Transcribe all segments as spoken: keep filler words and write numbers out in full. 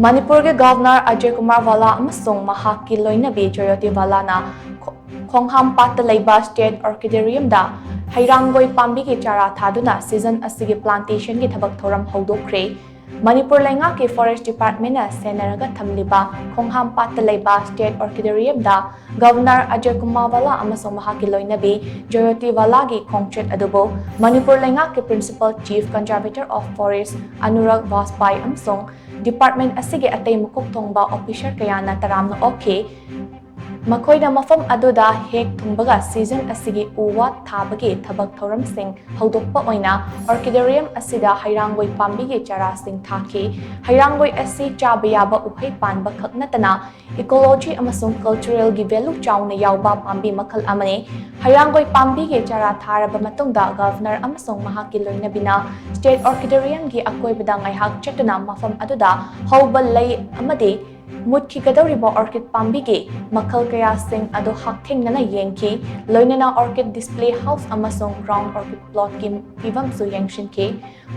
ꯃꯅꯤꯄꯨꯔꯒꯤ ꯒꯚꯔꯅꯔ ꯑꯖꯌ ꯀꯨꯃꯥꯔ ꯚꯥꯂꯥ ꯑꯃꯁꯨꯡ ꯃꯍꯥꯛꯀꯤ ꯂꯣꯏꯅꯕꯤ ꯖꯣꯌꯣꯇꯤ ꯚꯥꯂꯥꯅ ꯈꯣ-, ꯈꯣꯡꯍꯥꯝꯄꯥꯠꯇ ꯂꯩꯕ ꯁ꯭ꯇꯦꯠ ꯑꯣꯔꯀꯤꯗꯦꯔꯤꯌꯝꯗ ꯍꯩꯔꯥꯡꯒꯣꯏ ꯄꯥꯝꯕꯤꯒꯤ ꯆꯥꯔꯥ ꯊꯥꯗꯨꯅ ꯁꯤꯖꯟ ꯑꯁꯤꯒꯤ ꯄ꯭ꯂꯥꯟꯇꯦꯁꯟꯒꯤ ꯊꯕꯛ ꯊꯧꯔꯝ ꯍꯧꯗꯣꯛꯈ꯭ꯔꯦ꯫ ꯃꯅꯤꯄꯨꯔ ꯂꯩꯉꯥꯛꯀꯤ ꯐꯣꯔꯦꯁ ꯗꯤꯄꯥꯔꯠꯃꯦꯟꯅ ꯁꯦꯟꯅꯔꯒ ꯊꯝꯂꯤꯕ ꯈꯣꯡꯍꯥꯝꯄꯥꯠꯇ ꯂꯩꯕ ꯁ꯭ꯇꯦꯠ ꯑꯣꯔꯀꯤꯗꯦꯔꯤꯌꯝꯗ ꯒꯚꯔꯅꯔ ꯑꯖꯌ ꯀꯨꯃꯥꯔ ꯚꯥꯂꯥ ꯑꯃꯁꯨꯡ ꯃꯍꯥꯛꯀꯤ ꯂꯣꯏꯅꯕꯤ ꯖꯣꯌꯣꯇꯤ ꯚꯥꯂꯥꯒꯤ ꯈꯣꯡꯆꯠ ꯑꯗꯨꯕꯨ ꯃꯅꯤꯄꯨꯔ ꯂꯩꯉꯥꯛꯀꯤ principle chief ꯀꯟꯖꯥꯔꯕꯦꯇꯔ of forest Anurag ꯕꯥꯖꯄꯥꯏ ꯑꯃꯁꯨꯡ ꯗꯤꯄꯥꯔꯠꯃꯦꯟ ꯑꯁꯤꯒꯤ ꯑꯇꯩ ꯃꯀꯣꯛ ꯊꯣꯡꯕ ꯑꯣꯐꯤꯁꯔ ꯀꯌꯥꯅ ꯇꯔꯥꯝꯅ ꯑꯣꯛꯈꯤ꯫ ꯃꯈꯣꯏꯅ ꯃꯐꯝ ꯑꯗꯨꯗ ꯍꯦꯛ ꯊꯨꯡꯕꯒ ꯁꯤꯖꯟ ꯑꯁꯤꯒꯤ ꯎ ꯋꯥ ꯊꯥꯕꯒꯤ ꯊꯕꯛ ꯊꯧꯔꯝꯁꯤꯡ ꯍꯧꯗꯣꯛꯄ ꯑꯣꯏꯅ ꯑꯣꯔꯀꯤꯗꯦꯔꯤꯌꯝ ꯑꯁꯤꯗ ꯍꯩꯔꯥꯡꯒꯣꯏ ꯄꯥꯝꯕꯤꯒꯤ ꯆꯥꯔꯥꯁꯤꯡ ꯊꯥꯈꯤ꯫ ꯍꯩꯔꯥꯡꯒꯣꯏ ꯑꯁꯤ ꯆꯥꯕ ꯌꯥꯕ ꯎꯍꯩ ꯄꯥꯟꯕ ꯈꯛ ꯅꯠꯇꯅ ꯏꯀꯣꯂꯣꯖꯤ ꯑꯃꯁꯨꯡ ꯀꯜꯆꯔꯦꯜꯒꯤ ꯚꯦꯂꯨ ꯆꯥꯎꯅ ꯌꯥꯎꯕ ꯄꯥꯝꯕꯤ ꯃꯈꯜ ꯑꯃꯅꯤ꯫ ꯍꯩꯔꯥꯡꯒꯣꯏ ꯄꯥꯝꯕꯤꯒꯤ ꯆꯥꯔꯥ ꯊꯥꯔꯕ ꯃꯇꯨꯡꯗ ꯒꯚꯔꯅꯔ ꯑꯃꯁꯨꯡ ꯃꯍꯥꯛꯀꯤ ꯂꯣꯏꯅꯕꯤꯅ ꯁ꯭ꯇꯦꯠ ꯑꯣꯔꯀꯤꯗꯦꯔꯤꯌꯝꯒꯤ ꯑꯀꯣꯏꯕꯗ ꯉꯥꯏꯍꯥꯛ ꯆꯠꯇꯨꯅ ꯃꯐꯝ ꯑꯗꯨꯗ ꯍꯧꯕ ꯂꯩ ꯑꯃꯗꯤ ꯃꯨꯠꯈꯤꯒꯗꯧꯔꯤꯕ ꯑꯣꯔꯀꯤꯗ ꯄꯥꯝꯕꯤꯒꯤ ꯃꯈꯜ ꯀꯌꯥꯁꯤꯡ ꯑꯗꯨ ꯍꯛꯊꯦꯡꯅꯅ ꯌꯦꯡꯈꯤ, ꯂꯣꯏꯅꯅ ꯑꯣꯔꯀꯤꯗ ꯗꯤꯁꯄ꯭ꯂꯦ ꯍꯥꯎꯁ ꯑꯃꯁꯨꯡ ꯒ꯭ꯔꯥꯎꯟ ꯑꯣꯔꯀꯤꯗ ꯄ꯭ꯂꯣꯠꯀꯤ ꯐꯤꯕꯝꯁꯨ ꯌꯦꯡꯁꯤꯟꯈꯤ꯫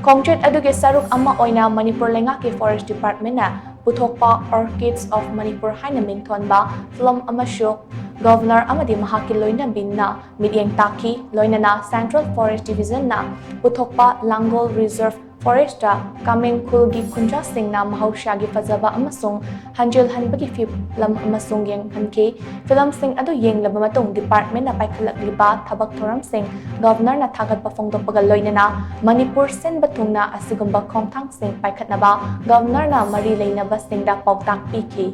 ꯈꯣꯡꯆꯠ ꯑꯗꯨꯒꯤ ꯁꯔꯨꯛ ꯑꯃ ꯑꯣꯏꯅ ꯃꯅꯤꯄꯨꯔ ꯂꯩꯉꯥꯛꯀꯤ ꯐꯣꯔꯦꯁ ꯗꯤꯄꯥꯔꯠꯃꯦꯟꯅ ꯄꯨꯊꯣꯛꯄ ꯑꯣꯔꯀꯤꯗꯁ ꯑꯣꯐ ꯃꯅꯤꯄꯨꯔ ꯍꯥꯏꯅ ꯃꯤꯡꯊꯣꯟꯕ ꯐꯤꯂꯝ ꯑꯃꯁꯨ ꯒꯚꯔꯅꯔ ꯑꯃꯗꯤ ꯃꯍꯥꯛꯀꯤ ꯂꯣꯏꯅꯕꯤꯅ ꯃꯤꯠꯌꯦꯡ ꯇꯥꯛꯈꯤ, ꯂꯣꯏꯅꯅ ꯁꯦꯟꯇ꯭ꯔꯦꯜ ꯐꯣꯔꯦꯁ ꯗꯤꯚꯤꯖꯟꯅ ꯄꯨꯊꯣꯛꯄ ꯂꯥꯡꯒꯣꯜ ꯔꯤꯖꯔꯚ ꯐꯣꯔꯦꯁꯇ ꯀꯥꯃꯦꯡ ꯈꯨꯜꯒꯤ ꯈꯨꯟꯖꯥꯁꯤꯡꯅ ꯃꯍꯧꯁꯥꯒꯤ ꯐꯖꯕ ꯑꯃꯁꯨꯡ ꯍꯟꯖꯤꯜ ꯍꯟꯕꯒꯤ ꯐꯤꯂꯝ ꯑꯃꯁꯨꯡ ꯌꯦꯡꯍꯟꯈꯤ꯫ ꯐꯤꯂꯝꯁꯤꯡ ꯑꯗꯨ ꯌꯦꯡꯂꯕ ꯃꯇꯨꯡ ꯗꯤꯄꯥꯔꯠꯃꯦꯟꯅ ꯄꯥꯏꯈꯠꯂꯛꯂꯤꯕ ꯊꯕꯛ ꯊꯧꯔꯝꯁꯤꯡ ꯒꯚꯔꯅꯔꯅ ꯊꯥꯒꯠꯄ ꯐꯣꯡꯗꯣꯛꯄꯒ ꯂꯣꯏꯅꯅ ꯃꯅꯤꯄꯨꯔ ꯁꯤꯟꯕ ꯊꯨꯡꯅ ꯑꯁꯤꯒꯨꯝꯕ ꯈꯣꯡꯊꯥꯡꯁꯤꯡ ꯄꯥꯏꯈꯠꯅꯕ ꯒꯚꯔꯅꯔꯅ ꯃꯔꯤ ꯂꯩꯅꯕꯁꯤꯡꯗ ꯄꯥꯎꯇꯥꯛ ꯄꯤꯈꯤ꯫